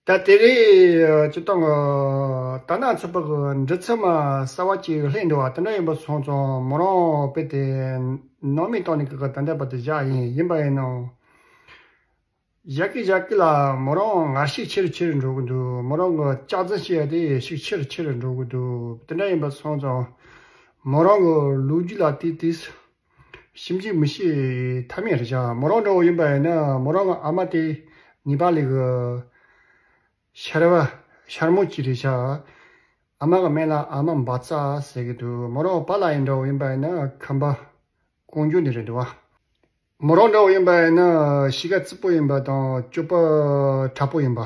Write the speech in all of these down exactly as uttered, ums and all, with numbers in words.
ད་དེ་རིང་སྤྱིར་བཏང་གི་ད་ནང་ཚོད་དཔག་གི་འབྲི་ཚུལ་མ་གསར་བ་ཅིག་སླེབས་འདུག་བ། དེ་འདྲ་ཡིན་པ་སོང་ཙང་མོ་རང་དཔེ་དེ་ནང་མི་བཏང་ནས་གི་གི་ད་ལྟ་བར་དུ་བཞག་ཡིན། ཡིན་པ་ཡིན་ནའང་བཞག་གི་བཞག་གི་ལ་མོ་རང་ངར་ཤུགས་ཆེ་རུ་ཆེ་རུ་འགྲོ་གི་འདུག་མོ་རང་གི་སྐྱག་རྫུན་བཤད་ཡ་དེ་ཤུགས་ཆེ་རུ་ཆེ་རུ་འགྲོ་གི་འདུག་དེ་འདྲ་ཡིན་པ་སོང་ཙང་མོ་རང་གི་ལོ་རྒྱུས་ལ་དེ་དུས་ཞིབ་འཇུག་མི་བྱེད་ཐབས་མེད་རེད་བཞག་མོ་རང་འདྲ་བོ་ཡིན་པ་ཡིན་ན་མོ་རང་གི་ཨ་མ་དེ་ནེ་པ་ལི་གི་ཤར་བ་ཤར་མོ་ཅིག་རེད་བཞག་ཨ་མ་གི་མིང་ལ་ཨ་མ་འབའ་ཙ་ཟེར་གི་འདུག་མོ་རང་པཱ་ལགས་ཡིན་འདྲ་བོ་ཡིན་པ་ཡིན་ན་ཁམས་པ་ཀོང་ཇོ་ནས་རེད་འདུག་བ། མོ་རང་འདྲ་བོ་ཡིན་པ་ཡིན་ན་གཤིས་ཀ་བརྩི་པོ་ཡིན་པ་དང་སྤྱོད་པ་དྲག་པོ་ཡིན་པ།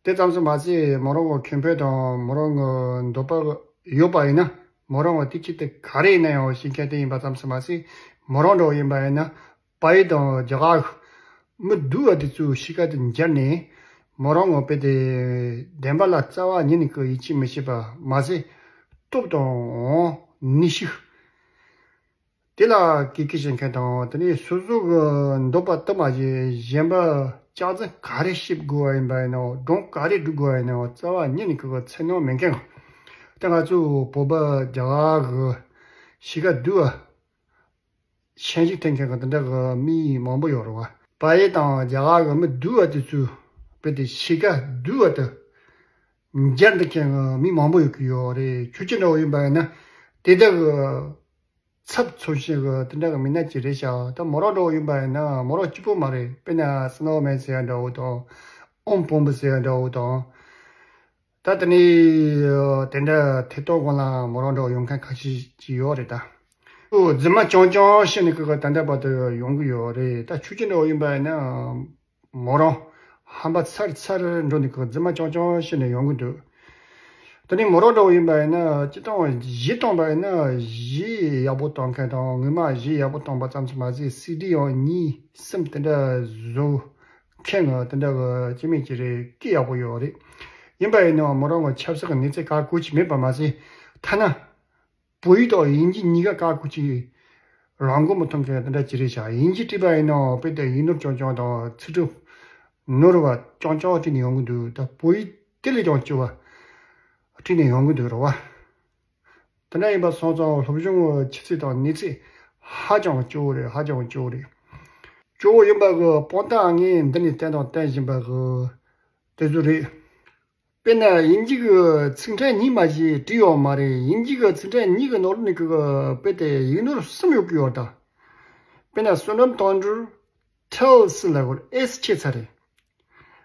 དེ་ཙམ་དུ་མ་ཟད་མོ་རང་གི་ཁེ་ཕན་དང་མོ་རང་གི་འདོད་པ་ཡོད་པ་ཡིན་ན་མོ་རང་གི་དེ་ཅི་སྟེ་ག་རེ་ཡིན་ན་ཡང་ཤེས་མཁན་དེ་ཡིན་པ་ཙམ་དུ་མ་ཟད་མོ་རང་འདྲ་བོ་ཡིན་པ་ཡིན་ན་བལ་ཡུལ་དང་རྒྱ་གར་མི་སྡུག་པ་དེ་ཚོའི་གཤིས་ཀ་དེ་འཇལ་ནས་མོ་རང་གི་དཔེ་དེ་བདེན་པ་ལ་རྩ་བ་ཉིད་ནས་ཀྱི་ཡིད་ཆེས་མི་བྱེད་པ་མ་ཟད་སྟོབས་དང་ནུས་ཤུགས། དེ་ལ་གུས་བཀུར་བྱེད་མཁན་དང་དེ་ནས་སོ་སོ་གི་འདོད་པ་དུ་མ་བྱེད་གཞན་པ་སྐྱག་རྫུན་ག་རེ་བཤད་དགོས་པ་ཡིན་པ་ཡིན་ནའང་སྒྲུང་ག་རེ་སྒྲུག་དགོས་པ་ཡིན་ནའང་རྩ་བ་ཉིད་ནས་ཀྱི་འཚེར་སྣང་མེད་མཁན་དེ་ང་ཚོ་བོད་པ་རྒྱ་གར་གི་གཤིས་ཀ་སྡུག་པ་ཤན་ཞུགས་ཐེབས་མཁན་གི་དེ་འདྲ་གི་མི་མང་པོ་ཡོད་རེད་བ། བལ་ཡུལ་དང་རྒྱ་གར་གི་མི་སྡུག་པ་དེ་ཚོའི་དཔེ་དེ་གཤིས་ཀ་སྡུག་པ་དེ་འཇལ་འདོད་མཁན་གི་མི་མང་པོ་ཡོད་ཀྱི་ཡོད་རེད། ཁྱོད་ཅི་འདྲ་བོ་ཡིན་པ་ཡིན་ན་དེ་འདྲ་གི་ཚབ་མཚོན་བྱེད་ཀྱི་དེ་འདྲ་གི་མི་སྣ་ཅིག་རེད་ཤག་ད་མོ་རང་འདྲ་བོ་ཡིན་པ་ཡིན་ན་མོ་རང་གཅིག་པོ་མ་རེད། དཔེར་ན་སི་ནོ་མན་ཟེར་ཡ་འདྲ་བོ་དང་ཨོམ་བུ་མོ་ཟེར་ཡ་འདྲ་བོ་དང་། ད་དེ་ནས་དེ་འདྲ་ཐད་གཏོང་སྒང་ལ་མོ་རང་འདྲ་བོ་ཡོང་མཁན་ཁ་ཤས་ཅིག་ཡོད་རེད་ད། ཨོ་རྫུན་མ་རྐྱང་རྐྱང་བཤད་ནས་ཀྱི་ད་ལྟ་བར་དུ་ཡོང་གི་ཡོད་རེད། ད་ཁྱོད་ཅི་འདྲ་བོ་ཡིན་པ་ཡིན་ན། མོ་རང་ཧམ་པ་ཚར་ཚར་འགྲོ་ནས་ཀྱི་རྫུན་མ་རྐྱང་རྐྱང་བཤད་ནས་ཡོང་གི་འདུག་དེ་ནས་མོ་རང་འདྲ་བོ་ཡིན་པ་ཡིན་ན་སྤྱིར་བཏང་གཞས་བཏང་པ་ཡིན་ན་གཞས་ཡག་པོ་བཏང་མཁན་དང་ངོ་མ་གཞས་ཡག་པོ་བཏང་པ་ཙམ་ཞིག་མ་ཟད་སི་ཌི་ཡང་གཉིས་གསུམ་དེ་འདྲ་བཟོ་མཁན་གྱི་དེ་འདྲ་གི་སྐྱེ་དམན་ཅིག་རེད། སྐད་ཡག་པོ་ཡོད་རེད། ཡིན་པ་ཡིན་ནའང་མོ་རང་གི་ཆབ་སྲིད་ཀྱི་གནས་ཚད་ག་གོ་ཅིག་མེད་པ་མ་ཟད་ཐ་ན། བོད་ཡིག་དང་དབྱིན་ཇི་གཉིས་ཀ་ཁག་ཁུར་ཅིག་རང་མགོ་མི་ཐོན་མཁན་དེ་འདྲ་ཅིག་རེད་ཤག་དབྱིན་ཇི་བྲིས་པ་ཡིན་ནའང་དཔེ་དེ་ཡིག་ནོར་རྐྱང་རྐྱང་དང་ཚིག་གྲུབ་ནོར་བ་རྐྱང་རྐྱང་བྲིས་ནས་ཡོང་གི་འདུག་ད་བོད་ཡིག་དེ་ལས་ཀྱང་སྐྱོ་བ་བྲིས་ནས་ཡོང་གི་འདུག་རེད་བ། དེ་འདྲ་ཡིན་པ་སོང་ཙང་སློབ་སྦྱོང་གི་ཆུ་ཚད་དང་གནས་ཚད་ཧ་ཅང་སྐྱོ་བོ་རེད། ཧ་ཅང་སྐྱོ་བོ་རེད། སྐྱོ་བོ་ཡིན་པ་གི་དཔང་རྟགས་ངས་འདི་ནས་བསྟན་དང་བསྟན་བཞིན་པ་གི་དེ་ཚོ་རེད། དཔེར་ན་དབྱིན་ཇི་གི་ཚིག་ཕྲད་གཉིས་མ་ཞིག་བྲིས་ཡོད་མ་རེད། དབྱིན་ཇི་གི་ཚིག་ཕྲད་གཉིས་ཀྱི་ནང་ལོགས་ནས་ཀྱི་དཔེ་དེ་ཡིག་ནོར་གསུམ་ཡོད་ཀྱི་ཡོད་ད། དཔེར་ན་བསོད་ནམས་དོན་གྲུབ་tells ལབ་དགོས་རེད། S ཆད་ཚར་རེད།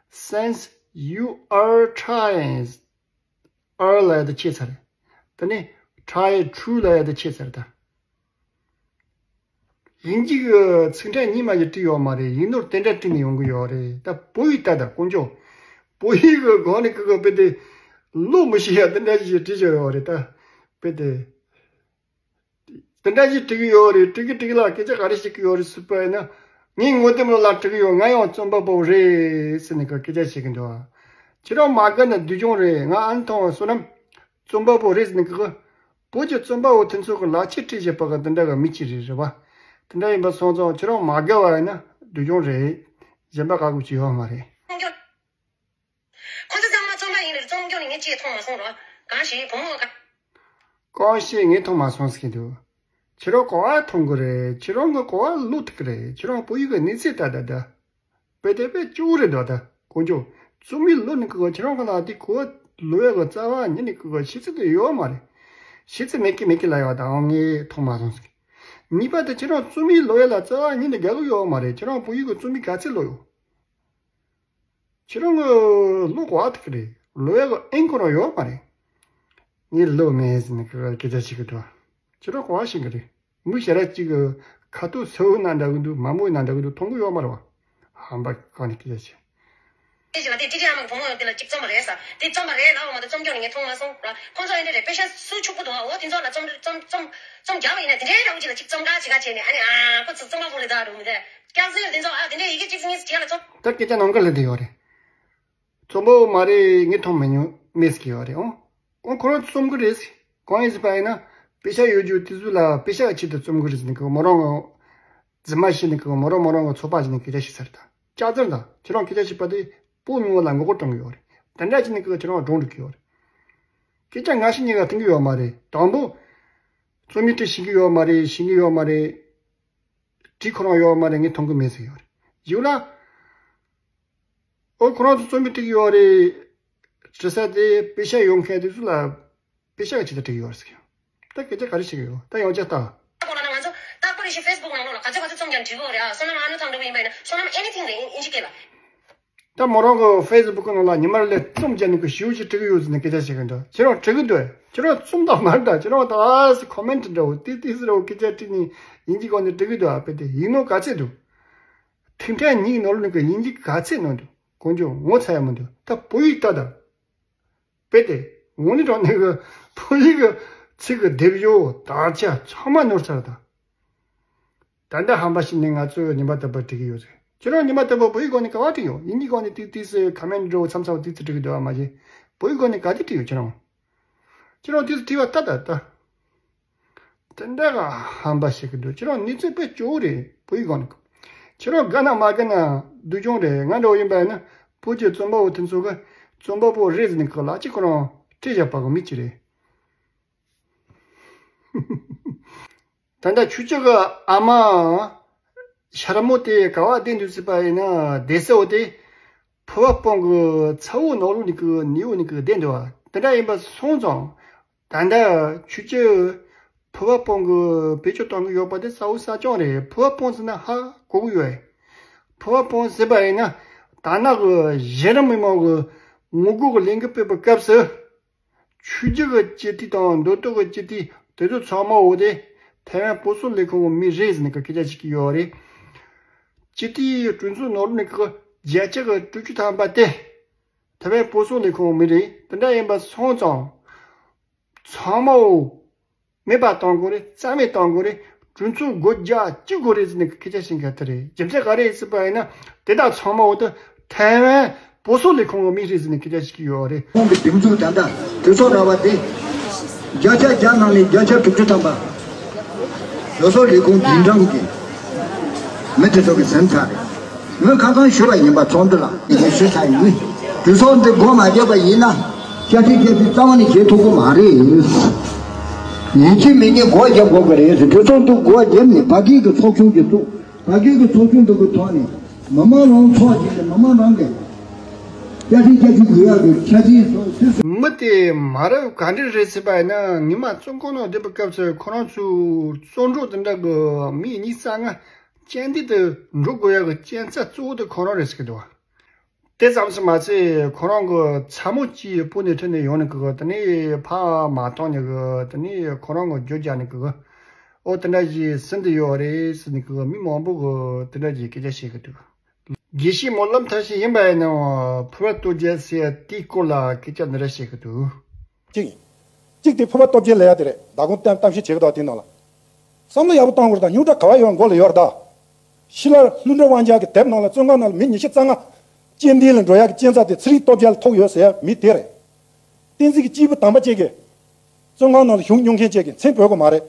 Since you are trying are ལབ་ཡ་དེ་ཆད་ཚར་རེད། དེ་ནས་try to ལབ་ཡ་དེ་ཆད་ཚར་རེད་ད། དབྱིན་ཇི་གི་ཚིག་ཕྲད་གཉིས་མ་ཞིག་བྲིས་ཡོད་མ་རེད། ཡིག་ནོར་དེ་འདྲ་བྲིས་ནས་ཡོང་གི་ཡོད་རེད། ད་བོད་ཡིག་ལྟ་ད་དཀོན་མཆོག་བོད་ཡིག་གི་སྒང་ནས་ཀྱི་དཔེ་དེ་བློ་མི་ཤེས་ཡ་དེ་འདྲ་ཞིག་བྲིས་བཞག་ཡོད་རེད་ད། དཔེ་དེ། དེ་འདྲ་ཞིག་བྲིས་ཀྱི་ཡོད་རེད། བྲིས་ཀྱི་བྲིས་ཀྱི་ལ་སྐད་ཆ་ག་རེ་བཤད་ཀྱི་ཡོད་རེད་ཟེར་བ་ཡིན་ན། ངས་ངོ་དེབ་ནང་ལ་བྲིས་ཀྱི་ཡོད། ང་ཡང་རྩོམ་པ་པོ་རེད་ཟེར་ནས་ཀྱི་སྐད་ཆ་བཤད་ཀྱི་འདུག་ཁྱེད་རང་མ་དགའ་ན་སྡུག་གྱོང་རེད། ང་ཨ་ནི་ཐང་བསོད་ནམས་རྩོམ་པ་པོ་རེད་ཟེར་ནས་ཀྱི། བོད་ཀྱི་རྩོམ་པ་པོ་དེ་ཚོ་གི་ལག་ཁྱེར་སྤྲད་བཞག་པ་གི་འདི་འདྲ་གི་མི་གཅིག་རེད། རེད་བ། དེ་འདྲ་ཡིན་པ་སོང་ཙང་ཁྱེད་རང་མ་དགའ་བ་ཡིན་ན་སྡུག་གྱོང་རེད། གཞན་པ་ག་གུ་ཅི་ཡོད་མ་རེད། ཁོ་ཚོ་ཚང་མ་རྩོམ་པ་ཡིན་ནའི་རྩོམ་སྐྱོར་ནི་ངས་ཅིག་མཐོང་མ་སོང་རོ། གང་ཞིག་བུ་མོ་ག་གང་ཞིག་ངས་མཐོང་མ་སོང་ཟེར་གྱི་འདུག་ཁྱེད་རང་ག་བ་མཐོང་གི་རེད། ཁྱེད་རང་གི་ག་བ་བློ་ཐུག་གི་རེད། ཁྱེད་རང་བོད་ཡིག་གི་གནས་ཚད་ལྟ་ད་ད། དཔེ་དེ་དཔེ་སྐྱོ་བོ་རེད་འདུག་ད་དཀོན་མཆོག་རྩོམ་མི་ལོ་ནི་ཀི་གོ་ཁྱེད་རང་གི་ལ་དེ་གོ་ལོ་ཡ་གི་རྩ་བ་ཉིད་ནས་ཀི་གོ་ཤེས་ཚད་དེ་ཡོད་མ་རེད། ཤེས་ཚད་མེད་ཀི་མེད་ཀི་ལ་ཡོད་ད་ཨང་ངས་མཐོང་མ་སོང་ཟེར་གི། གཉིས་པ་དེ་ཁྱེད་རང་རྩོམ་མི་ལོ་ཡ་ལ་རྩ་བ་ཉིད་ནས་རྒྱག་གི་ཡོད་མ་རེད། ཁྱེད་རང་བོད་ཡིག་གི་རྩོམ་མི་ག་ཚད་ལོ་ཡོད། ཁྱེད་རང་གི་ལོ་ག་བ་ཐུག་གི་རེད། ལོ་ཡ་གི་ཨེན་ཁོ་རང་ཡོད་མ་རེད། ངས་ལོ་མེད་ཟེར་ནས་ཀི་གོ་སྐད་ཆ་བཤད་གི་འདུག་ཁྱེད་རང་ག་བ་ཤེས་གི་རེད། མི་ཞེ་དྲག་གཅིག་གི་ཁ་ཐུག་སོ་ན་འདྲ་གི་འདུག་མ་མོ་ན་འདྲ་གི་འདུག་མཐོང་གི་ཡོད་མ་རེད་བ། ཧམ་པ་གང་ནས་སྐད་ཆ་བཤད། དེ་བྱས་པ་དེ་ཏི་ཏི་ཨ་མ་གི་བུ་མོ་དེ་ལ་གཅིག་རྩོམ་པ་རེད་ས། དེ་རྩོམ་པ་རེད་ལབ་མ་གཏོགས་རྩོམ་སྐྱོར་ནི་ངས་མཐོང་མ་སོང་ར། ཁོང་ཚོ་ཨེ་འདྲ་རེད། དཔེ་ཆ་སུ་ཕྱུག་པོ་འདུག་ཨ། འོ་དེ་ཚོ་ལ་རྩོམ་རྩོམ་རྩོམ་རྩོམ་རྒྱག་པ་ཡིན་ན་དེ་འདྲའི་འདྲ་བོ་ཅིག་ལ་གཅིག་རྩོམ་ག་བྱེད་ག་བྱས་ནས་ཨ་ནི་ཨ་ཁོ་ཚོ་རྩོམ་པ་པོ་རེད་ད་རུང་མི་འདྲ། སྐྱག་རྫུན་དེ་ཚོ་ཨ་དེ་འདྲའི་ཡི་གེ་གཅིག་གཉིས་བྱས་ལ་རྩོམ། ད་སྐད་ཆ་ནམ་མཁའ་ལ་དེ་ཡོད་རེད། རྩོམ་པ་པོ་མ་རེད། ངས་མཐོང་མི་མྱོང་མེད་ཟེར་གྱི་ཡོད་རེད། ཨོ། ཨོ་ཁོ་རང་རྩོམ་གི་རེད་ཟེར། གང་ཡིན་ཟེར་བ་ཡིན་ན། དཔེ་ཆ་ཡོད་རྒྱུ་དེ་ཚོ་ལ་དཔེ་ཆ་གི་ཆེད་དུ་རྩོམ་གི་རེད་ཟེར་ནས་ཀི་མོ་རང་གི་རྫུན་མ་བཤད་ནས་ཀི་མོ་རང་མོ་རང་གི་ཚོད་དཔག་བྱས་ནས་སྐད་ཆ་བཤད་ཚར་ད། སྐྱག་རྫུན་ད། ཁྱེད་རང་སྐད་ཆ་བཤད་པ་དེ་ བོད་མི་མང་ལ་མགོ་སྐོར་གཏོང་གི་ཡོད་རེད། དེ་འདྲ་བྱས་ནས་ཁྱེད་རང་སྒྲུང་འབྲི་གི་ཡོད་རེད། སྐད་ཆ་ང་ཤི་གཉིས་ཀ་བཏང་གི་ཡོད་མ་རེད། དང་པོ། རྩོམ་ཡིག་འབྲི་ཤེས་ཀྱི་ཡོད་མ་རེད། ཤེས་ཀྱི་ཡོད་མ་རེད། བྲིས་ཁོ་རང་ཡོད་མ་རེད། ངས་མཐོང་གི་མེད་ཟེར་ཡོད་རེད། ཡིན་ན། ཨོ་ཁོ་རང་ཚོ་རྩོམ་ཡིག་འབྲི་གི་ཡོད་རེད། བྲིས་ས་དེ་པེ་ཤ་ཡོང་མཁན་དེ་ཚོ་ལ་པེ་ཤ་གི་ཆེད་དུ་བྲིས་ཡོད་རེད་ཟེར་གི་ཡོད། ད་སྐད་ཆ་ག་རེ་བཤད་གི་ཡོད། ད་ཡང་བསྐྱར་ལྟ། ཁོ་ན་ང་ཚོ་ཏག་པར་ཤི་ཕེ་སི་བུག་ནང་ལོགས་ལ་ག་ཚོད་ག་ཚོད་རྩོམ་ཀྱང་འབྲི་གི་ཡོད་རེད་ཨ། བསོད་ནམས་ཨ་ནུ་ཚང་འདྲ་པོ་ཡིན་པ་ཡིན་ན་བསོད་ནམས་ཨེ་ནི་ཐིང་རེད། ཨིན་ཇི་སྐད་ལ། ད་མོ་རང་གི་ཕེ་སི་བུག་ནང་ལ་ཉི་མ་ལ་རྩོམ་བརྒྱབ་ནས་གི་ཞེ་པོ་ཅིག་འབྲི་གི་ཡོད་ཟེར་ནས་སྐད་ཆ་བཤད་གི་འདུག་ཁྱེད་རང་འབྲི་གི་འདུག་ཁྱེད་རང་རྩོམ་དང་མ་རེད་ད། ཁྱེད་རང་ད་ཨ་སི་ཁོ་མེན་ཊི་འདྲ་བོ་ཏིག་ཏིག་ཟེར་བོ་སྐད་ཆ་བྲིས་ནས་ཡིན་གཅིག་གོ་ནས་འབྲི་གི་འདུག་ཨ་དཔེ་དེ་ཡིན་ནོ་ག་ཚད་འདུག་ཐིག་ཕྲེང་གཉིས་ནང་ལོགས་ནས་གི་ཡིན་གཅིག་ག་ཚད་ནང་འདུག་དཀོན་མཆོག་ངོ་ཚ་ཡ་མི་འདུག་ད་བོད་ཡིག་ལྟ་ད། དཔེ་དེ་འོ་ནི་དྲང་ནས་གི་བོད་ཡིག་གི་ཚིག་གི་སྡེབ་སྦྱོར་དག་ཆ་ཚང་མ་ནོར་ཚར་ད། ད་ལྟ་ཧམ་པ་ཞིག་ནས་ང་ཚོས་ཉི་མ་དང་པོ་འབྲི་གི་ཡོད་ཟེར། ཁྱེད་རང་ཉི་མ་དང་པོ་བོད་ཡིག་སྒང་ནས་ག་པར་བྲིས་ཡོད། དབྱིན་ཇིའི་སྒང་ནས་ཏིག་ཏིག་ཟེར་ཁོ་མེན་ཊི་འདྲ་བོ་མཚམས་མཚམས་ཏིག་ཏིག་འབྲི་གི་འདུག་ཨ་མ་གཞི། བོད་ཡིག་སྒང་ནས་ག་དུས་བྲིས་ཡོད་ཁྱེད་རང་། ཁྱེད་རང་ཏིག་ཏིག་བྲིས་པ་ལྟ་ད་ལྟ། དེ་འདྲ་ག་ཧམ་པ་བཤད་གི་འདུག་ཁྱེད་རང་གནས་ཚུལ་དཔེ་སྐྱོ་བོ་རེད། བོད་ཡིག་སྒང་ནས། ཁྱེད་རང་དགའ་ན་མ་དགའ་ན་སྡུག་གྱོང་རེད། ང་འདྲ་བོ་ཡིན་པ་ཡིན་ན་བོད་ཀྱི་རྩོམ་པ་པོ་དེ་ཚོ་གི་རྩོམ་པ་པོ་རེད་ཟེར་ནས་གི་ལག་གཅིག་ཁོ་རང་སྤྲད་བཞག་པ་གི་མི་གཅིག་རེད། ད་ལྟ་ཁྱོད་ཅག་གི་ཨ་མ་ཤ་ར་མོ་དེ་ག་པར་བསྡད་འདུག་ཟེར་བ་ཡིན་ན་བསྡད་ས་བོ་དེ་ཕུ་བ་སྤུན་གི་ཚ་བོ་ནང་ལོགས་ནས་གི་ནེའུ་ནས་གི་བསྡད་འདུག་བ། དེ་འདྲ་ཡིན་པ་སོང་ཙང་ད་ལྟ་ཁྱོད་ཅག་ཕུ་བ་སྤུན་གི་བེད་སྤྱོད་གཏོང་གི་ཡོད་པ་དེ་གསལ་པོ་གསལ་རྐྱང་རེད། ཕུ་བ་སྤུན་ཟེར་ན་ཧ་གོ་གི་ཡོད། ཕུ་བ་སྤུན་ཟེར་བ་ཡིན་ན་ད་ནང་གི་གཞི་རིམ་མི་མང་གི་ངོ་རྒོལ་གྱི་ལས་འགུལ་སྤེལ་བའི་སྐབས་སུ། ཆོས་བརྒྱུད་ཀྱི་སྤྱི་འཐུས་དང་མདོ་སྟོད་ཀྱི་སྤྱི་འཐུས་དེ་ཚོ་ཚང་མ་འོ་དེ་ཐའེ་ཝན་བོད་སོག་ལས་ཁུངས་ཀྱི་མི་རེད་ཟེར་ནས་ཀྱི་སྐད་ཆ་བཤད་ཀྱི་ཡོད་རེད། སྤྱི་འཐུས་གྲོས་ཚོགས་ནང་ལོགས་ནས་ཀྱི་བརྒྱ་ཆ་གི་དྲུག་ཅུ་ཐམ་པ་དེ་ཐའེ་ཝན་བོད་སོག་ལས་ཁུངས་ཀྱི་མི་རེད། དེ་འདྲ་ཡིན་པ་སོང་ཙང་ཚང་མ་འོ་མེད་པ་གཏོང་དགོས་རེད། རྩ་མེད་གཏོང་དགོས་རེད། གྲོས་ཚོགས་སྒོ་རྒྱག་བཅུག་དགོས་རེད་ཟེར་ནས་སྐད་ཆ་བཤད་མཁན་དེ་རེད། རྒྱུ་མཚན་ག་རེ་ཟེར་བ་ཡིན་ན་དེ་དག་ཚང་མ་འོ་དེ་ཐའེ་ཝན་བོད་སོག་ལས་ཁུངས་ཀྱི་མི་རེད་ཟེར་ནས་སྐད་ཆ་བཤད་ཀྱི་ཡོད་རེད། ཁོང་གི་སྒྲིག་འཛུགས་ད་ལྟ་གྲོས་ཚོགས་ར་བ་དེ་བརྒྱ་ཆ་བརྒྱ་ནང་ནས་བརྒྱ་ཆ་དྲུག་ཅུ་ཐམ་པ་བོད་སོག་ལས་ཁུངས་རྗེས་འབྲང་གི་མི་དེ་ཚོ་གི་ཟིན་ཚར་རེད། ངས་ཁ་སང་ཞུས་པ་ཡིན་པ་ཚོགས་འདུ་ལ་ངས་ཞུས་ཚར་ཡིན། གྲོས་ཚོགས་འདི་སྒོ་མ་བརྒྱབ་པ་ཡིན་ན་བསྐྱར་ཞིབ་བསྐྱར་ཞིབ་རྩ་བ་ནས་བྱེད་ཐུབ་ཀྱི་མ་རེད། ཡིན་གཅིག་མིན་གཉིས་སྒོ་བརྒྱབ་དགོས་ཀྱི་རེད་ཟེར། གྲོས་ཚོགས་འདི་སྒོ་བརྒྱབ་ནས་ཕ་སྐད་ཀྱི་ཚོགས་ཆུང་གི་ཚོགས་ཕ་སྐད་ཀྱི་ཚོགས་ཆུང་འདི་གི་ཐོག་ནས་མི་མང་རང་ཚོགས་ཀྱིས་མི་མང་རང་གིས་བསྐྱར་ཞིབ་བསྐྱར་ཞིབ་དགོས་ཡག་གི་ཆ་རྐྱེན་སོགས་ཚུད་སོང་། མི་དེ་མ་རབས་ག་འདྲ་རེད་ཟེར་བ་ཡིན་ན་ཉི་མ་བཙོན་ཁང་ནང་བསྡད་པའི་སྐབས་སུ་ཁོ་རང་ཚོའི་བཙོན་གྲོགས་དེ་འདྲ་གི་མི་ཉི་ཤུ་རྩ་ལྔ་རྐྱེན་འདས་དུ་འགྲོ་དགོས་ཡག་གི་རྐྱེན་རྩ་གཙོ་བོ་དེ་ཁོ་རང་རེད་ཟེར་གི་འདུག་བ། དེ་ཙམ་ཞིག་མ་ཚད་ཁོ་རང་གི་ཚ་མོ་གཅིག་བོད་ནས་ཁྲིད་ནས་ཡོང་ནས་གི་དེ་ནས་ཕར་མ་བཏང་ནས་གི་དེ་ནས་ཁོ་རང་གི་རྒྱུ་རྒྱག་ནས་གི་ཨོ་དེ་འདྲ་ཞིག་ཟིན་དུ་ཡོད་རེད་ཟེར་ནས་གི་མི་མང་པོ་གི་དེ་འདྲ་ཞིག་སྐད་ཆ་བཤད་གི་འདུག་དགེ་བཤེས་སྨོན་ལམ་མཐར་ཕྱིན་ཡིན་པ་ཡིན་ནའང་ཕུར་པ་སྟོབས་རྒྱལ་ཟེར་དེའི་སྐོར་ལ་སྐད་ཆ་འདི་འདྲ་བཤད་གི་འདུག་གཅིག་ཡིན། གཅིག་དེ་ཕུར་པ་སྟོབས་རྒྱལ་ལབ་ཡ་དེ་རེད། ད་གོང་གཏམ་གཏམ་བཤད་བྱེད་གི་འདུག་དེའི་ནང་ལ། བསམ་བློ་ཡག་པོ་བཏང་དགོས་རེད། ད་རྙོག་དྲ་ག་བ་ཡོད་མགོ་ལ་ཡོད་རེད་ད། ཤི་ལ་ལྷུན་གྲུབ་དབང་རྒྱལ་གྱི་དེབ་ནང་ལ་བཙོན་ཁང་ནང་ལ་མི་ཉི་ཤུ་རྩ་ལྔ་རྐྱེན་འདས་ལ་འགྲོ་ཡག་གི་རྐྱེན་རྩ་དེ་ཚེ་རིང་སྟོབས་རྒྱལ་ལ་ཐུག་ཡོད་ཟེར་ཡ་མི་དེ་རེད། བསྟན་འཛིན་གྱི་སྐྱེས་བུ་དམ་པ་བཅས་ཀྱིས་བཙོན་ཁང་ནང་ལ་བཞུགས་མྱོང་མཁན་བཅས་ཀྱིས་མཚན་འབོད་དགོས་མ་རེད།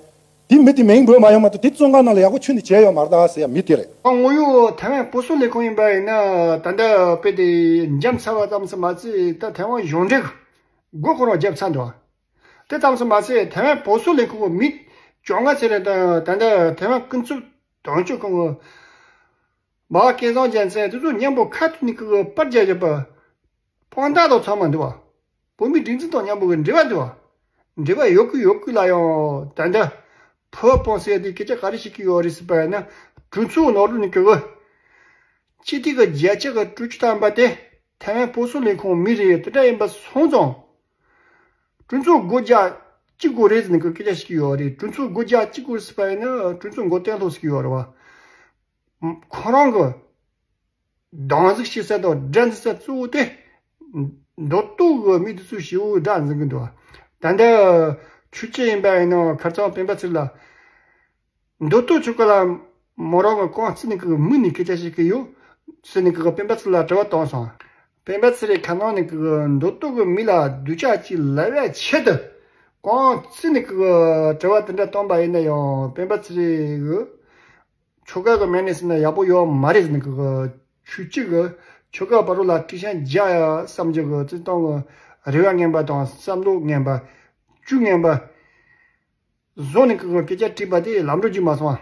དེ་མི་དེ་མིང་འབོད་མ་ཡོང་མ་གཏོགས་དེ་བཙོན་ཁང་ནང་ལ་ཡག་པོ་ཁྱོན་ནས་བྱས་ཡོད་མ་རེད་ད་ཟེར་ཡ་མི་དེ་རེད། དངོས་ཡོད་ཐའེ་ཝན་བོད་སོག་ལས་ཁུངས་ཡིན་པ་ཡིན་ན་ད་ལྟ་དཔེ་དེ་འཇམ་ཚ་བ་ཙམ་ཞིག་མ་ཚད་ད་ཐའེ་ཝན་གཞུང་འབྲེལ་གྱི་སྒོ་ཁོ་རང་བརྒྱབ་ཚར་འདུག་དེ་ཙམ་ཞིག་མ་ཚད་ཐའེ་ཝན་བོད་སོག་ལས་ཁུངས་ཀྱི་མི་བཅོ་ལྔ་ཙམ་རེ་དང་ད་ལྟ་ཐའེ་ཝན་ཀུན་རྫོབ་དོན་གཅོད་ཁང་གི་མ་སྐལ་བཟང་རྒྱལ་མཚན་དེ་ཚོ་མཉམ་པོ་ཁ་ཐུག་ནས་ཀྱི་པར་རྒྱག་བཞག་པ་དཔང་རྟགས་དང་ཚང་མ་འདུག་བ། བོད་མིའི་སྒྲིག་འཛུགས་དང་མཉམ་པོ་གི་འབྲེལ་བ་འདུག་བ། འབྲེལ་བ་ཡོད་ཀི་ཡོད་ཀི་ལ་ཡང་ད་ལྟ་ཕུར་པ་སྤུན་ཟེར་དེ་སྐད་ཆ་ག་རེ་བཤད་ཀྱི་ཡོད་རེད་ཟེར་བ་ཡིན་ན་གྲོས་ཚོགས་ནང་ལོགས་ནས་ཀྱི་སྤྱི་འཐུས་ཀྱི་བརྒྱ་ཆ་གི་དྲུག་ཅུ་ཐམ་པ་དེ་ཐའེ་ཝན་བོད་སོག་ལས་ཁུངས་མི་རེད། དེ་འདྲ་ཡིན་པ་སོང་ཙང་གྲོས་ཚོགས་སྒོ་རྒྱག་གཅིག་དགོས་རེད་ཟེར་ནས་ཀྱི་སྐད་ཆ་བཤད་ཀྱི་ཡོད་རེད། གྲོས་ཚོགས་སྒོ་རྒྱག་གཅིག་དགོས་རེད་ཟེར་བ་ཡིན་ན་གྲོས་ཚོགས་མགོ་བཏོན་ལོག་ཟེར་གྱི་ཡོད་རེད་བ། ཁོ་རང་གི་སྡང་ཟུག་བྱེད་ས་དང་དགྲ་འཛིན་ས་གཙོ་བོ་དེ་མདོ་སྟོད་ཀྱི་མི་དེ་ཚོ་ཞེ་པོ་དགྲ་འཛིན་གྱི་འདུག་ད་ལྟ་ཆོས་སྐྱིད་ཡིན་པ་ཡིན་ན་ཁ་རྩང་སྤེན་པ་ཚེ་རིང་ལ་མདོ་སྟོད་ཆོལ་ཁ་ལ་མོ་རང་གི་རྐང་བརྩིས་ནས་ཀྱི་མི་ནས་སྐད་ཆ་བཤད་ཀྱི་ཡོད་ཟེར་ནས་ཀྱི་སྤེན་པ་ཚེ་རིང་ལ་དྲི་བ་བཏང་སོང་། སྤེན་པ་ཚེ་རིང་ཁ་ནང་ནས་ཀྱི་མདོ་སྟོད་ཀྱི་མི་ལ་སྡུག་ཅག་ཅིག་ལབ་ཡ་ཆེད་དུ་རྐང་བརྩིས་ནས་ཀྱི་དྲི་བ་དེ་འདྲ་བཏང་པ་ཡིན་ན་ཡང་སྤེན་པ་ཚེ་རིང་གི་ཆོལ་ཁ་གི་མི་ནས་ཟེར་ན་ཡག་པོ་ཡོད་མ་རེད་ཟེར་ནས་ཀྱི་ཆོས་སྐྱིད་ཀྱི་ ཆོལ་ཁ་བར་ལ་དཀྲུག་ཤིང་རྒྱག་ཡ་བསམ་རྒྱུ་གི་བརྩི་སྟངས་གི་རེ་བ་ངན་པ་དང་བསམ་བློ་ངན་པ་བཅུད་ངན་པ་བཟོ་ནས་གི་སྐད་ཆ་དྲིས་པ་དེ་ལམ་འགྲོ་རྒྱུ་མ་སོང་།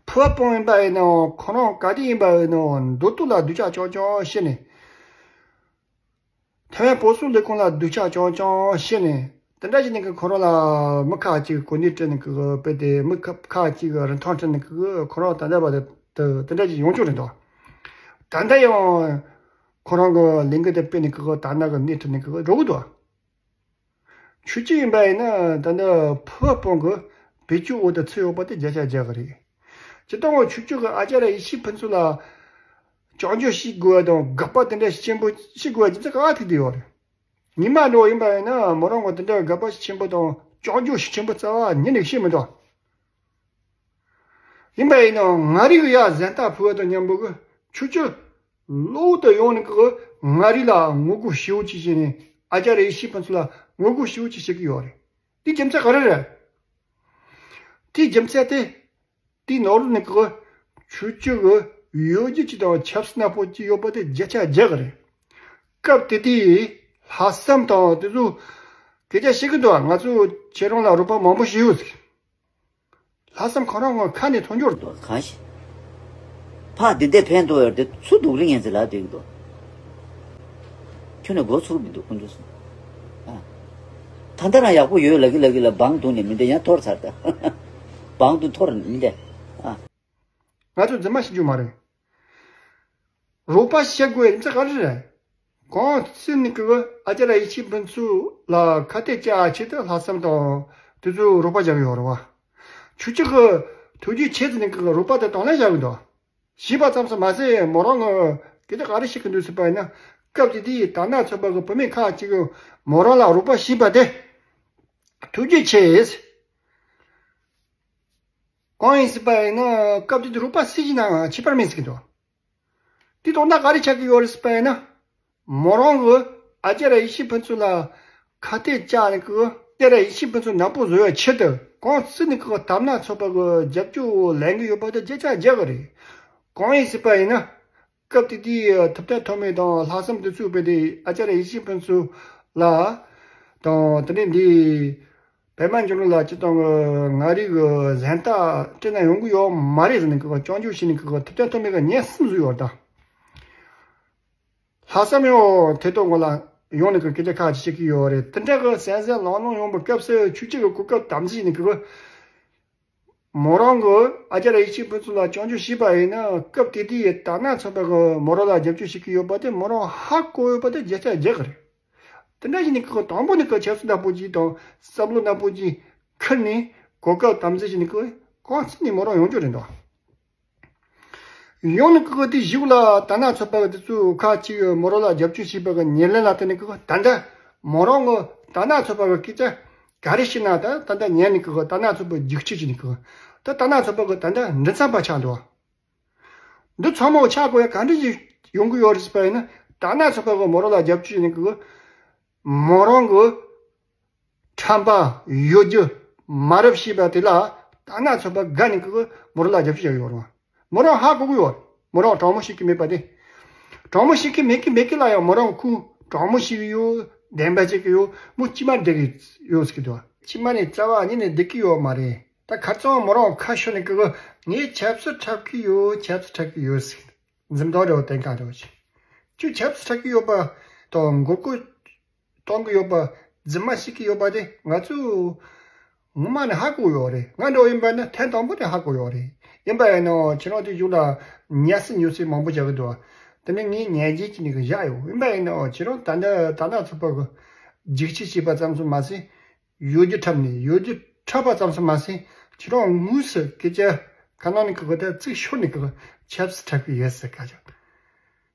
ཕུ་བོ་སྤུན་ཡིན་པ་ཡིན་ནའང་ཁོ་རང་ག་དུས་ཡིན་པ་ཡིན་ནའང་མདོ་སྟོད་ལ་སྡུག་ཅག་རྐྱང་རྐྱང་བཤད་ནས། ཐེ་ཝན་བོད་སོག་ལས་ཁུངས་ལ་སྡུག་ཅག་རྐྱང་རྐྱང་བཤད་ནས། དེ་འདྲ་བྱས་ནས་གི་ཁོ་རང་ལ་མི་ཁག་ཅིག་གོ་གནས་སྤྲད་ནས་གི་དཔེ་དེ་མི་ཁག་ཁག་ཅིག་གི་རིན་ཐང་སྤྲད་ནས་གི་ཁོ་རང་ད་ལྟ་བར་དུ་དེ་འདྲ་ཅིག་ཡོང་ཆོག་རེད་འདུག། ད་ལྟ་ཡང་ཁོ་རང་གི་ལས་འགུལ་དེ་སྤེལ་ནས་གི་ད་ནང་གི་སྣེ་ཁྲིད་ནས་གི་འགྲོ་གི་འདུག། ཆོས་སྐྱིད་ཡིན་པ་ཡིན་ན་ད་ལྟ་ཕུ་བོ་སྤུན་གི་བེད་སྤྱོད་འོག་ཏུ་ཚུད་ཡོད་པ་དེ་བརྒྱ་ཆ་བརྒྱ་གི་རེད། སྤྱིར་བཏང་ཆོས་སྐྱིད་གི་ཨ་ཅག་ར་ཡེ་ཤེས་ཕུན་ཚོགས་ལ་སྐྱོན་བརྗོད་བྱེད་དགོས་པ་དང་དགག་པ་དེ་འདྲ་ཆེན་པོ་བྱེད་དགོས་པ་ཅི་ཙམ་ག་ཐུག་བསྡད་ཡོད་རེད། ཉི་མ་འགྲོ་ཡིན་པ་ཡིན་ན་མོ་རང་གི་དེ་འདྲ་དགག་པ་ཆེན་པོ་དང་སྐྱོན་བརྗོད་ཆེན་པོ་རྩ་བ་ཉིད་ནས་བྱེད་མི་འདུག། ཡིན་པ་ཡིན་ནའང་ང་རང་གི་ཡ་གཟེངས་རྟགས་ཕུལ་བ་དང་མཉམ་པོ་གི་ཆོས་སྐྱིད་གློ་བུར་དུ་ཡོང་ནས་གི་ང་རང་ལ་ངོ་རྒོལ་ཞེ་པོ་ཅིག་བྱས་ནས་ཨ་ཅག་ར་ཡེ་ཤེས་ཕུན་ཚོགས་ལ་ངོ་རྒོལ་ཞེ་པོ་ཅིག་བྱེད་ཀྱི་ཡོད་རེད། དེའི་རྒྱུ་མཚན་ག་རེ་རེད། དེའི་རྒྱུ་མཚན་དེ་དེའི་ནང་ལོགས་ནས་གི་ཆོས་སྐྱིད་གི་ཡོད་རྒྱུ་ཅིག་དང་ཆབ་སྲིད་ནག་པོ་ཅིག་ཡོད་པ་དེ་བརྒྱ་ཆ་བརྒྱ་གི་རེད། སྐབས་དེ་དུས་ལྷག་བསམ་དང་དེ་ཚོ་སྐད་ཆ་བཤད་གི་འདུག། ང་ཚོ་ཁྱེད་རང་ལ་རོགས་པ་མང་པོ་ཞིག་ཡོད་ཟེར། ལྷག་བསམ་ཁོ་རང་ངོ་ཁ་ནས་མཐོང་རྒྱུ་རེད། གང་ཞིག་ཕ་འདི་འདྲ་ཕན་ཐོགས་ཡོད་དེ་ཚུར་སྡུག་རིང་ཡན་ཚེ་ལ་བསྡད་ཀྱི་འདུག། ཁྱོན་ནས་མགོ་ཚུགས་མི་འདུག་ཁོང་ཚོ་སོང་། ཨ། ད་ལྟ་རང་ཡག་པོ་ཡོད་ལབ་ཀྱི་ལབ་ཀྱི་ལ་བང་བརྡུངས་ནས་མི་འདྲ་ཡང་འཐོར་ཚར་ད། བང་བརྡུངས་འཐོར་མི་འདྲ། ཨ། ང་ཚོ་རྫུན་མ་བཤད་རྒྱུ་མ་རེད། རོགས་པ་བྱེད་དགོས་རྒྱུ་མཚན་ག་རེ་རེད། གོང་ཚེ་ནས་གི་ཨ་ཅག་ར་ཡེ་ཤེས་ཕུན་ཚོགས་ལ་ཁ་གཏད་བཅག་ཆེད་དུ་ལྷག་བསམ་དང་དེ་ཚོ་རོགས་པ་རྒྱག་གི་ཡོད་རེད་བ། ཆོས་སྐྱིད་གི་ཐུགས་རྗེ་ཆེ་ཟེར་ནས་གི་རོགས་པ་དེ་དང་ལེན་བྱ་གི་འདུག། ཞེས་པ་ཙམ་དུ་མ་ཟད་མོ་རང་གི་སྐད་ཆ་ག་རེ་བཤད་གི་འདུག་ཟེར་བ་ཡིན་ན། སྐབས་དེ་དུས་དར་ནག་ཚོགས་པ་གི་བུད་མེད་ཁག་ཅིག་གིས་མོ་རང་ལ་རོགས་པ་བྱས་པ་དེ་ཐུགས་རྗེ་ཆེ། གང་ཡིན་ཟེར་བ་ཡིན་ན་སྐབས་དེ་དུས་རོགས་པ་སུ་ཡིན་ནའང་ཁྱད་པར་མེད་ཟེར་གི་འདུག། དེ་དོན་དག་ག་རེ་ཆགས་ཀྱི་ཡོད་རེད་ཟེར་བ་ཡིན་ན། མོ་རང་གི་ཨ་ཅག་ར་ཡེ་ཤེས་ཕུན་ཚོགས་ལ་ཁ་གཏད་བཅག་ནས་གི་ཨ་ཅག་ར་ཡེ་ཤེས་ཕུན་ཚོགས་ནག་པོ་བཟོ་བའི་ཆེད་དུ་གོང་ཚེ་ནས་གི་དར་ནག་ཚོགས་པ་གི་རྒྱབ་སྐྱོར་ལེན་གི་ཡོད་པ་དེ་བརྒྱ་ཆ་བརྒྱ་གི་རེད། གང་ཡིན་ཟེར་བ་ཡིན་ན། སྐབས་དེ་དུས་ཐུབ་བསྟན་ཐོགས་མེད་དང་ལྷག་བསམ་དེ་ཚོས་དཔེ་དེ་ཨ་ཅག་ར་ཡེ་ཤེས་ཕུན་ཚོགས་ལ་དང་དེ་ནས་འདི་པད་མ་འབྱུང་གནས་ལ་སྤྱིར་བཏང་གི་ང་རང་གི་གཟེངས་རྟགས་སྤྲད་ན་ཡོང་གི་ཡོད་མ་རེད་ཟེར་ནས་གི་སྐྱོན་བརྗོད་བྱས་ནས་གི་ཐུབ་བསྟན་ཐོགས་མེད་གི་ཉན་གསུམ་བཟོས་ཡོད་ད། ལྷག་བསམ་ཡང་ཐད་གཏོང་ངོ་ལ་ཡོང་ནས་གི་སྐད་ཆ་ཁག་ཅིག་བཤད་ཀྱི་ཡོད་རེད། དེ་འདྲ་གི་གསན་གཟིགས་ལང་ལོང་ཡོང་བའི་སྐབས་སུ་ཆོས་སྐྱིད་གི་གོ་སྐབས་དམ་འཛིན་བྱས་ནས་གི་མོ་རང་གི་ཨ་ཅག་ར་ཡེ་ཤེས་ཕུན་ཚོགས་ལ་སྐྱོན་བརྗོད་བྱས་པ་ཡིན་ན། སྐབས་དེ་དུས་དར་ནག་ཚོགས་པ་གི་མོ་རང་ལ་རྒྱབ་སྐྱོར་བྱེད་ཀྱི་ཡོད་པ་དེ་མོ་རང་ཧ་གོ་ཡོད་པ་དེ་བརྒྱ་ཆ་བརྒྱ་གི་རེད། དེ་འདྲ་བྱས་ནས་ཁོ་དང་པོ་ནས་ཁོ་ཆབ་སྲིད་ནག་པོ་ཅིག་དང་བསམ་བློ་ནག་པོ་ཅིག་ཁུར་ནས་གོ་སྐབས་དམ་འཛིན་བྱས་ནས་ཁོ་གང་ཚེ་ནས་མོ་རང་ཡོང་རྒྱུ་རེད་འདུག། ཡོང་ནས་ཁོ་དེ་གཞུག་ལ་དར་ནག་ཚོགས་པ་དེ་ཚོ་ཁ་ཅིག་མོ་རང་ལ་རྒྱབ་སྐྱོར་བྱས་པ་གི་ཉེར་ལེན་ལ་བརྟེན་ནས་ཁོ་ད་ལྟ་མོ་རང་གི་དར་ནག་ཚོགས་པ་གི་སྐད་ཆ་ག་རེ་བཤད་ན་ད་ད་ལྟ་ཉན་ནས་ཁོ་དར་ནག་ཚོགས་པ་རྒྱུག་ཁྱི་བྱས་ནས་ཁོ་ད་དར་ནག་ཚོགས་པ་གི་ད་ལྟ་མགྲིན་ཚབ་པ་ཆགས་འདུག། འདི་ཚང་མ་ཆགས་དགོས་ཡ་ག་འདྲ་ཞིག་ཡོང་གི་ཡོད་རེད་ཟེར་བ་ཡིན་ན། དར་ནག་ཚོགས་པ་གི་མོ་རང་ལ་རྒྱབ་སྐྱོར་ཡིན་གི་མོ་རང་གི་ཁྲམ་པ་གཡོ་སྒྱུ་མ་རབས་ཞེས་པ་དེ་ལ་དར་ནག་ཚོགས་པ་དགའ་ནས་གི་མོ་རང་ལ་རྒྱབ་སྐྱོར་བྱ་གི་ཡོད་རེད་བ། མོ་རང་ཧ་གོ་གི་ཡོད། མོ་རང་དྲང་མོ་བཤད་གི་མེད་པ་དེ། དྲང་མོ་བཤད་གི་མེད་གི་མེད་གི་ལ་ཡང་མོ་རང་ཁུ་དྲང་མོ་བཤད་གི་ཡོད། བདེན་པ་བཤད་གི་ཡོད། མོ་མཆི་མ་འདེགས་གི་ཡོད་ཟེར་གི་འདུག། མཆི་མ་ནི་རྩ་བ་ཉིད་ནས་འདེགས་གི་ཡོད་མ་རེད། ད་ཁ་རྩང་མོ་རང་ཁ་ཤོར་ནས་གི་ངས་ཆབ་སྲིད་འཁྲབ་གི་ཡོད། ཆབ་སྲིད་འཁྲབ་གི་ཡོད་ཟེར། འཛུམ་མདངས་འདྲ་བོ་བསྟན་ག་འདྲ་བོ་ཞིག། ཁྱོད་ཆབ་སྲིད་འཁྲབ་གི་ཡོད་པ་དང་མགོ་སྐོར་གཏོང་གི་ཡོད་པ་རྫུན་མ་བཤད་གི་ཡོད་པ་དེ་ང་ཚོས་ངོ་མ་ནས་ཧ་གོ་ཡོད་རེད། ང་འདྲ་བོ་ཡིན་པ་ན་ཐེངས་དང་པོ་ནས་ཧ་གོ་ཡོད་རེད། ཡིན་པ་ཡིན་ནའང་ཁྱེད་རང་དེ་གཞུག་ལ་ཉལ་སྲིད་ཉོལ་སྲིད་མང་པོ་བྱ་གི་འདུག། དེ་ནས་ངས་ཉན་རྗེས་ཀྱི་ནས་གི་བཞག་ཡོད། ཡིན་པ་ཡིན་ནའང་ཁྱེད་རང་ད་ལྟ་དར་ནག་ཚོགས་པ་གི་རྒྱུག་ཁྱི་བྱས་པ་ཙམ་སུ་མ་ཟད། གཡོ་སྒྱུ་འཁྲབ་ནས་གཡོ་སྒྱུ་འཁྲབ་པ་ཙམ་སུ་མ་ཟད། ཁྱེད་རང་དངོས་སུ་སྐད་ཆ་ཁ་ནང་ནས་གི་གོ་ད་ཚིག་ཤོར་ནས་གི་ཆབ་སྲིད་འཁྲབ་གི་ཡོད་ཟེར་ཁ་ཆག།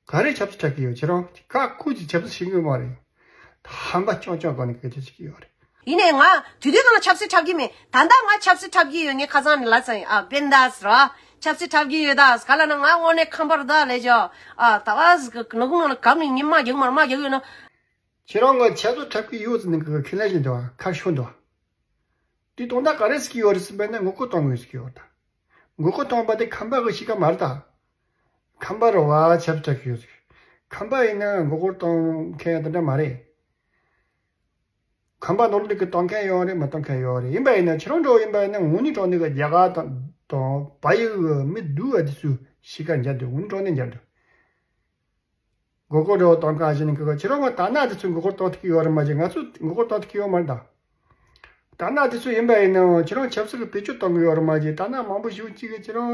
ག་རེ་ཆབ་སྲིད་འཁྲབ་གི་ཡོད། ཁྱེད་རང་ཁ་ཁུ་ཅིག་ཆབ་སྲིད་ཤེས་གི་མ་རེད། ཧམ་པ་རྐྱང་རྐྱང་སྒང་ནས་སྐད་ཆ་བཤད་གི་ཡོད་རེད། ཡིན་ནའི་ང་དུས་དུས་གང་ལ་ཆབ་སྲིད་འཁྲབ་གི་མེད། ད་ལྟ་ང་ཆབ་སྲིད་འཁྲབ་གི་ཡོད། ངས་ཁ་སང་ནས་ལབ་ཚར་ཡིན། ཨ་བན་དཱས་ར་ཆབ་སྲིད་འཁྲབ་གི་ཡོད་ད་ག་ལ་ན་ང་དངོས་གནས་ཁམས་པར་ད་ལས་ཇོ། ཨ་ད་བ་ཟིག་ནག་ནག་ལ་གམ་ནས་ཉི་མ་རྒྱག་མར་མ་རྒྱག་ཡོད་ན། ཁྱེད་རང་གི་ཆབ་སྲིད་འཁྲབ་གི་ཡོད་ཟེར་ནས་གི་ཁས་ལེན་བཞིན་འདུག། ཁ་ཤོར་འདུག། དེ་དོན་དག་ག་རེ་ཟེར་གི་ཡོད་རེད་ཟེར་བས་ན་ངོ་རྒོལ་གཏོང་གི་ཡོད་ཟེར་གི་ཡོད་ད། ངོ་རྒོལ་གཏོང་བ་དེ་ཁམས་པ་གི་གཤིས་ཀ་མ་རེད་ད། ཁམས་པ་རེད་བ་ཆབ་སྲིད་འཁྲབ་གི་ཡོད་ཟེར་གི། ཁམས་པ་ཡིན་ན་མགོ་སྐོར་གཏོང་མཁན་དེ་འདྲ་མ་རེད། ཁམས་པ་ནོར་ལུག་གི་གཏོང་མཁན་ཡོད་རེད། མ་གཏོང་མཁན་ཡོད་རེད། ཡིན་པ་ཡིན་ན་ཁྱེད་རང་འདྲ་བོ་ཡིན་པ་ཡིན་ན་དངོས་གནས་དྲང་གནས་ཀྱི་རྒྱ་གར་དང་དང་བལ་ཡུལ་གྱི་མི་སྡུག་པ་དེ་ཚོའི་གཤིས་ཀ་འཇགས་འདུག་དངོས་གནས་དྲང་གནས་འཇགས་འདུག་མགོ་སྐོར་འདྲ་བོ་གཏོང་ག་བྱས་ནས་ཁྱེད་རང་གི་དར་ནག་དེ་ཚོས་མགོ་སྐོར་གཏོང་ཐུབ་ཀྱི་ཡོད་རེད་མ་གཞི། ང་ཚོས་མགོ་སྐོར་གཏོང་ཐུབ་ཀྱི་ཡོད་མ་རེད་ད། དར་ནག་དེ་ཚོ་ཡིན་པ་ཡིན་ནའང་ཁྱེད་རང་ཆབ་སྲིད་ཀྱི་བེད་སྤྱོད་གཏོང་གི་ཡོད་རེད་མ་གཞི། དར་ནག་མང་པོ་ཞིག་གཅིག་གིས་ཁྱེད་རང་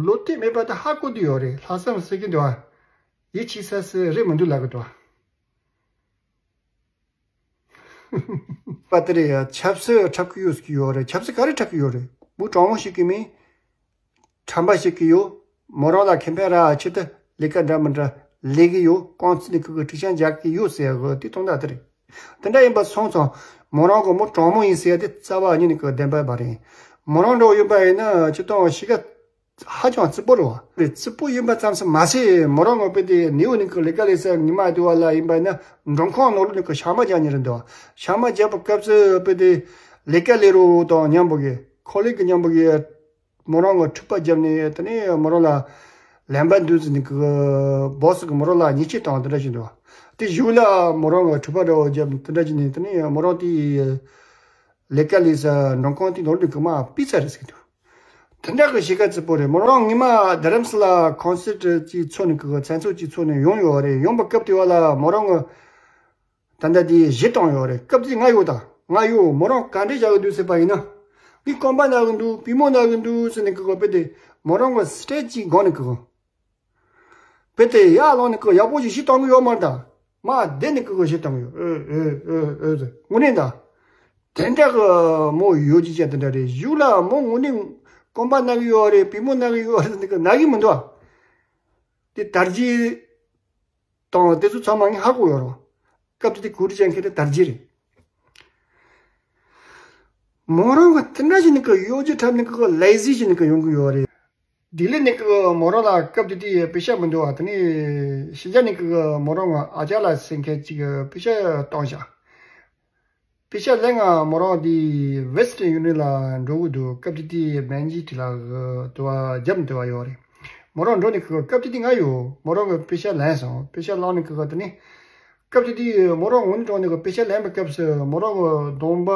བློ་གཏད་མེད་པ་དེ་ཧ་གོ་བསྡད་ཡོད་རེད། ལྷག་བསམ་ཟེར་གྱི་འདུག་ཨ། ཡིད་ཆེས་ས་ཟེར་རེད་མི་འདུག་ལབ་གི་འདུག་ཨ། པ་དེ་རེད་ཡ། ཆབ་སྲིད་འཁྲབ་ཀྱི་ཡོད་ཟེར་གྱི་ཡོད་རེད། ཆབ་སྲིད་ག་རེ་འཁྲབ་ཀྱི་ཡོད་རེད། མི་དྲང་མོ་བཤད་གི་མིན། ཁྲམ་པ་བཤད་གི་ཡོད། མོ་རང་ལ་ཁེ་ཕན་རག་ཆེད་དུ་ལས་ཀ་འདྲ་མི་འདྲ་ལས་གི་ཡོད། རྐང་རྩེད་ནས་ཁུ་གི་ཁྲིག་ཤང་རྒྱག་གི་ཡོད་ཟེར་གི་དེ་དོན་དག་དེ་རེད། དེ་འདྲ་ཡིན་པ་སོང་ཙང་མོ་རང་གི་མི་དྲང་མོ་ཡིན་ཟེར་དེ་རྩ་བ་ཉིད་ནས་གི་བདེན་པ་མ་རེད། མོ་རང་འདྲ་བོ་ཡིན་པ་ཡིན་ན་སྤྱིར་བཏང་གཤིས་ཀ་ཧ་ཅང་རྩུབ་པོ་རེད་བ། རེད། རྩུབ་པོ་ཡིན་པ་ཙམ་ཞིག་མ་ཟད་མོ་རང་ངོ་དཔེ་དེ་ནེའུ་ནི་གི་ལས་ཀ་ལས་ས་ཉི་མ་དེ་བ་ལ་ཡིན་པ་ཡིན་ན་མགྲོན་ཁང་ནང་ལོགས་ནི་གི་ཤག་མ་རྒྱག་ཉེ་རེད་འདུག་ཤག་མ་རྒྱག་པའི་སྐབས་སུ་དཔེ་དེ་ལས་ཀ་ལས་རོགས་དང་མཉམ་པོ་གི་ཁོ་ལེག་གི་མཉམ་པོ་གི་མོ་རང་གི་འཁྲུག་པ་བརྒྱབ་ནས་དེ་ནས་མོ་རང་ལ་ལན་པ་འདུག་ཟེར་ནས་གི་སྦོ་སི་གི་མོ་རང་ལ་ཉེས་ཆད་བཏང་དེ་འདྲ་ཞིག་འདུག་དེ་གཞུག་ལ་མོ་རང་གི་འཁྲུག་པ་འདྲ་བོ་བརྒྱབ་དེ་འདྲ་ཞིག་ནས་དེ་ནས་མོ་རང་དེ་ལས་ཀ་ལས་ས་མགྲོན་ཁང་དེ་ནོར་འདུག་གི་མ་ཕུད་ཚར་རེད་ཟེར་གི་འདུག་དེ་འདྲ་གི་གཤིས་ཀ་རྩུབ་པོ་རེད། མོ་རང་ཉི་མ་རྡ་རམ་ས་ལ་ཁོན་སར་ཊི་ཅིག་ཚོགས་ནས་གི་མཚན་ཚོགས་ཅིག་ཚོགས་ནས་ཡོང་ཡོད་རེད། ཡོང་པའི་སྐབས་དེ་བ་ལ་མོ་རང་གི་ད་ལྟ་དེ་གཞས་བཏང་ཡོད་རེད། སྐབས་དེ་ང་ཡོད་ད། ང་ཡོད། མོ་རང་ག་འདྲས་བཞག་གི་འདུག་ཟེར་པ་ཡིན་ན། ངས་རྐང་པ་ན་གི་འདུག་པུས་མོ་ན་གི་འདུག་ཟེར་ནས་གི་དཔེ་དེ་མོ་རང་གི་སི་ཊེ་ཇི་ཅིག་སྒང་ནས་གི་དཔེ་དེ་ཡར་ལངས་ནས་གི་ཡག་པོ་ཞིག་གཞས་བཏང་གི་ཡོད་མ་རེད་ད། མར་བསྡད་ནས་གི་གཞས་བཏང་གི་ཡོད། ཨོ་ཨོ་ཨོ་ཨོ་ཟེར། དངོས་གནས་ད། དེ་འདྲ་གི་མོ་ཡོད་ཀྱི་ཅན་དེ་འདྲ་རེད། གཞུག་ལ་མོ་དངོས་གནས་རྐང་པ་ན་གི་ཡོད་རེད། པུས་མོ་ན་གི་ཡོད་རེད་ཟེར་ནས་གི་ན་གི་མི་འདུག་ཨ། དེ་དར་རྒྱས་དང་དེ་ཚོ་ཚང་མ་ངས་ཧ་གོ་ཡོད་རེད། སྐབས་དེ་དེ་གུ་རུ་ཅན་ཁེ་དེ་དར་རྒྱས་རེད། མོ་རང་གི་དེ་འདྲ་ཞིག་ནི་གི་གཡོ་སྒྱུ་འཁྲབ་ནི་གི་ལེ་ཟི་ཞིག་ནི་གི་ཡོང་གི་ཡོད་རེད། ལྡི་ལི་ནི་གི་མོ་རང་ལ་སྐབས་དེ་དེ་པེ་ཤ་མི་འདུག་བ། དེ་ནི་ཕྱི་རྒྱལ་ནི་གི་མོ་རང་ཨ་ཅག་ལ་སེང་མཁན་གཅིག་གི་པེ་ཤ་བཏང་བཞག་པེ་ཤ་ལེན་ང་མོ་རང་དེ་ཝེ་སི་ཊར་ཡུ་ནི་ཡན་ལ་འགྲོ་གི་འདུག་སྐབས་དེ་དེ་མན་ཇི་ཊི་ལ་དུ་བ་རྒྱབ་དུ་བ་ཡོད་རེད། མོ་རང་འགྲོ་ནི་གི་སྐབས་དེ་དེ་ང་ཡོད། མོ་རང་གི་པེ་ཤ་ལེན་སོང་། པེ་ཤ་བླངས་ནི་གི་དེ་ནི་སྐབས་དེ་དེ་མོ་རང་ངུ་ནི་གྲོངས་ནི་གི་པེ་ཤ་ལེན་པའི་སྐབས་སུ་མོ་རང་གི་གདོང་པ་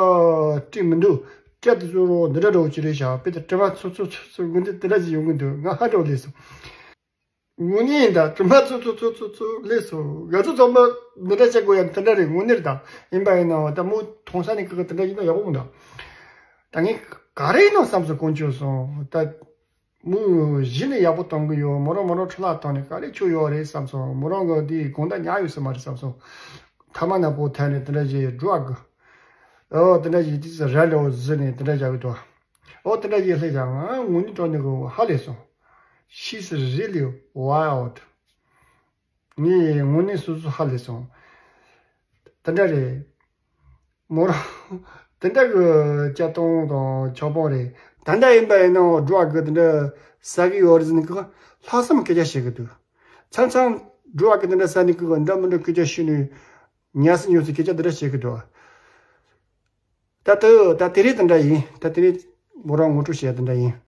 བཀྲེས་མི་འདུག་སྐྲ་དེ་ཚོ་རོ་འདི་འདྲ་འདྲ་བོ་ཅི་རེད་ཤག་དཔེ་དེ་དྲི་མ་ཚོ་ཚོ་ཚོ་ཚོ་ངུ་འདི་དེ་འདྲ་ཞིག་ཡོང་གི་འདུག་ང་ཧ་འདྲ་བོ་ལས་སོང་། ངུ་ནི་ཡིན་ད། དྲི་མ་ཚོ་ཚོ་ཚོ་ཚོ་ཚོ་ལས་སོང་། ང་ཚོ་ཚང་མ་འདི་འདྲ་བྱེད་དགོས་ཡ་འདི་འདྲ་རེད། ངུ་ནི་རེད་ད། ཡིན་པ་ཡིན་ནའང་ད་མོ་མཐོང་ས་ནས་གི་གི་དེ་འདྲ་ཡིན་ན་ཡག་པོ་མི་འདུག་ད་ངས་ག་རེ་ཡིན་ནོ་བསམ་སོང་དཀོན་མཆོག་གསུམ། ད་མོ་གཞི་ནས་ཡག་པོ་གཏོང་གི་ཡོད། མོ་རང་མོ་རང་འཕྲོ་བརླག་བཏང་ནས་ག་རེ་ཆོ་ཡོད་རེད་བསམ་སོང་། མོ་རང་གི་དེའི་དགོང་དག་ཉལ་ཡོད་ས་མ་རེད་བསམ་སོང་། ཐ་མག་ནག་པོ་འཐེན་ནས་དེ་འདྲ་ཞིག་ཌྲག་གི་ཨོ་དེ་འདྲ་ཞིག་དེ་ཚོ་ར་འདྲ་བོ་བཟི་ནས་དེ་འདྲ་བཞག་གི་འདུག་ཨོ་དེ་འདྲ་ཞིག་སླེབས་ཀྱང་ང་ངུ་ནི་གྲོངས་ནི་གི་ཧ་ལས་སོང་། She's really wild. ངས་དངོས་གནས་སོ་སོ་ཧ་ལས་སོང་། དེ་འདྲ་རེད། མོ་རང་དེ་འདྲ་གི་སྐྱ་སྟོང་དང་ཆག་སྤོང་རེད། ད་ལྟ་ཡིན་པ་ཡིན་ནའང་ཌྲག་གི་དེ་འདྲ་ཟ་གི་ཡོད་རེད་ཟེར་ནི་གི་ལྷག་བསམ་སྐད་ཆ་བཤད་གི་འདུག་མཚམས་མཚམས་ཌྲག་གི་དེ་འདྲ་ཟ་ནི་གི་འདྲ་མི་འདྲ་སྐད་ཆ་ཤོད་ནས་ཉལ་སི་ཉོལ་སི་སྐད་ཆ་དེ་འདྲ་བཤད་གི་འདུག་ད་དུ་ད་དེ་རིང་དེ་འདྲ་ཡིན། ད་དེ་རིང་མོ་རང་ངོ་སྤྲོད་བྱས་དེ་འདྲ་ཡིན།